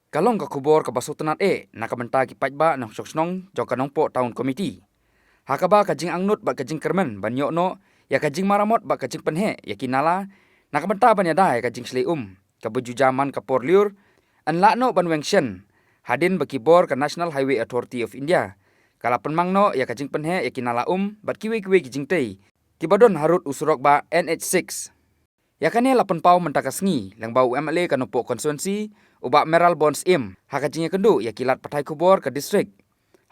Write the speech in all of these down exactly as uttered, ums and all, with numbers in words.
Ka long ka khubor kaba sngewtynnad eh na ka bynta ki paidbah nongshong shnong jong ka Nongpoh Town Committee, ha kaba ka jingangnud bad ka jingkyrmen ban ïoh noh ïa ka jingmaramot bad ka jingpynheh ïa ki nala na ka bynta ban ïada ïa ka jingshlei um kaba ju jia man ka por lyiur yn lah noh ban weng shen, hadien ba ki bor ka National Highway Authority of India ka la pynmang noh ïa ka jingpynheh ïa ki nala um bad kiwei kiwei ki jingtei kiba don harud u surok ba N H six. Ïa kane la pynpaw mynta ka sngi lyngba u M L A ka Nongpoh Constituency, u Bah Mayralborn Syiem, ha ka jingïakynduh ïa ki lad pathai khubor ka district,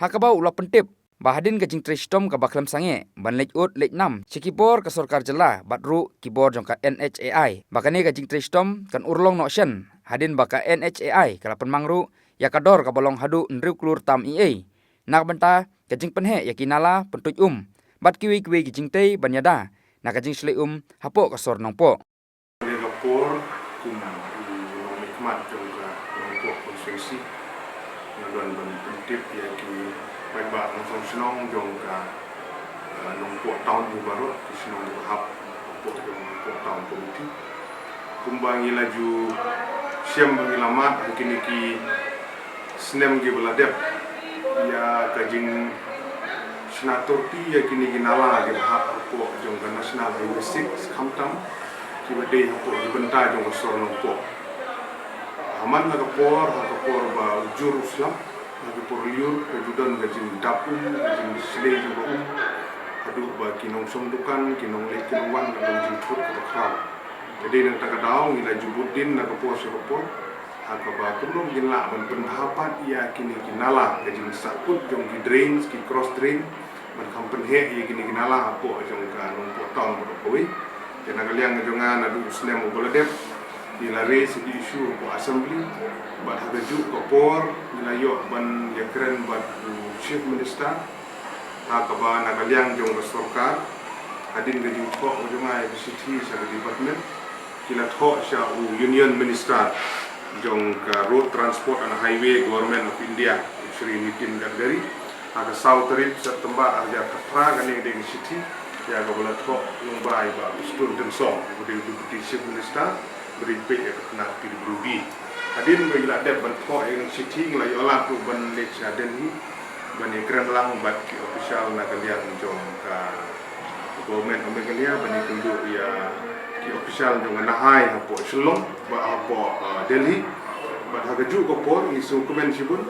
ha kaba u la pyntip ba hadien ka jingtrei shitom kaba khlem sangeh ban leit ud leit nam sha ki bor ka sorkar jylla bad ruh ki bor jong ka N H A I, ba kane ka jingtrei shitom kan urlong noh shen hadien ba ka N H A I ka la pynmang ruh ïa ka dor kaba long haduh hynriew klur tam eiei na ka bynta ka jingpynheh ïa ki nala pyntuid um bad kiwei kiwei ki jingtei ban ïada na ka jingshlei um hapoh ka sor Nongpoh. Kane ka por kum u nongmihkhmat jong ka Nongpoh Constituency nga don ban pyntip ïa ki paidbah nongshong shnong jong ka, eh, Nongpoh Town hi baroh, ki shnong kiba hap hapoh jong Nongpoh Town Committee. Kumba ngi la ju shem ba ngi la mad ha kine ki snem kiba la dep ïa ka jingshna turti ïa kine ki nala kiba hap hapoh jong ka National Highway six, khamtam kiba dei hapoh ki bynta jong ka sor Nongpoh. Ha man la ka por, ha ka por ba u jur u slap, ha ka por lyiur ka ju don ka jingdap um, ka jingshlei jong ka um, haduh ba ki nongshong dukan, ki nongleit ki nongwan ka don jingthut kaba khraw. Te dei nangta ka daw ngi la ju bud dien na ka por sha ka por, ha kaba kumno ngin lah ban pynbha pat ïa kine ki nala, ka jingsahkut jong ki drains, ki cross drain, ban kham pynheh ïa kine ki nala hapoh jong ka Nongpoh Town baroh kawei. Te na ka liang jong nga naduh u snem uba la dep ngi la raise ïa ki issue hapoh Assembly, bad ha kajuh ka por ngi la ïoh ban ïakren bad u Chief Minister, ha kaba na ka liang jong ka sorkar, hadien ka jingthoh ka jong nga ïa ka shithi sha ka department, ki la thoh sha u Union Minister jong ka Road Transport and Highway, Government of India, u Shri Nitin Gadkari, ha ka saw tarik September ar hajar khatphra. Kane ka dei ka shithi ïa kaba la thoh lyngba i Bah Prestone Tynsong, uba dei u Deputy Chief Minister, ba dei peit ïa ka tnat P W D. Hadien ba ngi la dep ban thoh ïa ka shithi ngi la ïoh lad ruh ban leit sha Delhi ban ïakren lang bad ki official na ka liang jong ka Government of Meghalaya ban ïakynduh ïa ki official jong ka NHAI hapoh Shillong bad hapoh, uh, Delhi. Bad ha kajuh ka por ngi sngewkmen shibun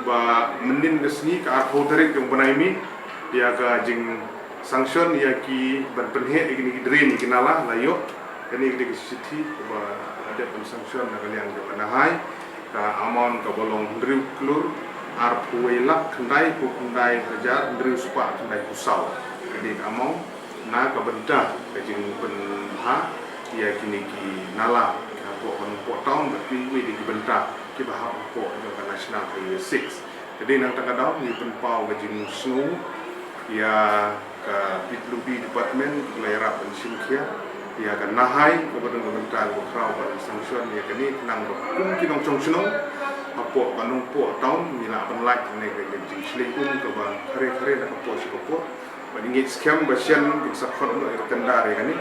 ba mynnin ka sngi ka arphew tarik jong u bnai May ïa ka jingsanction ïa ki ban pynheh ïa kine ki drain, ïa ki nala la ïoh. Kane ka dei ka shithi kaba la dep ban sanction na ka liang jong ka NHAI, ka amount kaba long hynriew klur arphew wei lak khyndai phew khyndai hajar hynriew spah khyndai phew saw. Ka dei ka amount na ka bynta ka jingpynbha ïa kine ki nala hapoh ka Nongpoh Town bad kiwei kiwei de ki bynta kiba hap hapoh jong ka National Highway six. Ka dei nangta ka daw ngi pynpaw ka jingsngew ïa ka P W D department, la ïarap ban shim khia ïa ka NHAI kaba don ka bynta kaba khraw ban sanction ïa kane, khnang ba kum ki nongshong shnong hapoh ka Nongpoh Town ngi lah ban lait ïa kane ka jingshlei um kaba khare khare na ka por sha ka por. Bad ngi ngeit skhem ba shen kin sa khot noh ïa ka tender ïa kane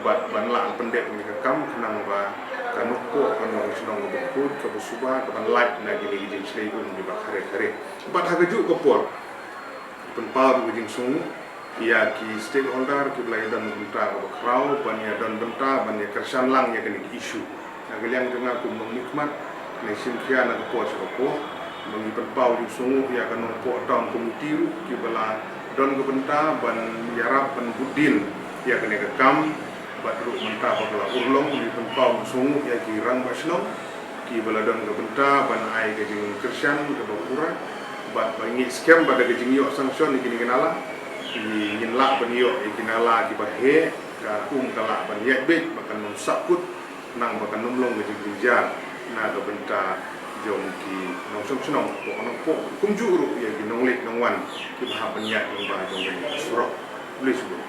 bad ban lah pyndep ïa ka kam, khnang ba ka Nongpoh ka long shnong kaba khuid kaba suba kaban lait na kine ki jingshlei um kiba khare khare. Bad ha kajuh ka por pynpaw ruh ka jingsngew ïa ki stakeholder kiba la ïadon bynta kaba khraw ban ïadon bynta ban ïakyrshan lang ïa kane ka issue. Na ka liang jong nga kum u nongmihkhmat, ngi shim khia na ka por sha ka por ba ngi pynpaw jingsngew ïa ka Nongpoh Town Committee ruh kiba la don ka bynta ban ïarap ban bud dien ïa kane ka kam. Bad ruh mynta ba ka la urlong ngi pynpaw jingsngew ïa ki rangbah shnong kiba la don ka bynta ban ai ka jingkyrshan kaba pura. Bad ba ngi ngeit skhem ba da ka jingïoh sanction ïa kine ki nala, ngi, ngin lah ban ïoh ïa ki nala kiba heh, ka um ka lah ban ïaid beit bad kan ym sahkut, khnang ba kan ym long ka jingjynjar na ka bynta jong ki nongshong shnong hapoh ka Nongpoh, kumjuh ruh ïa ki nongleit nongwan kiba hap ban ïaid lyngba jong ka surok. Khublei shibun.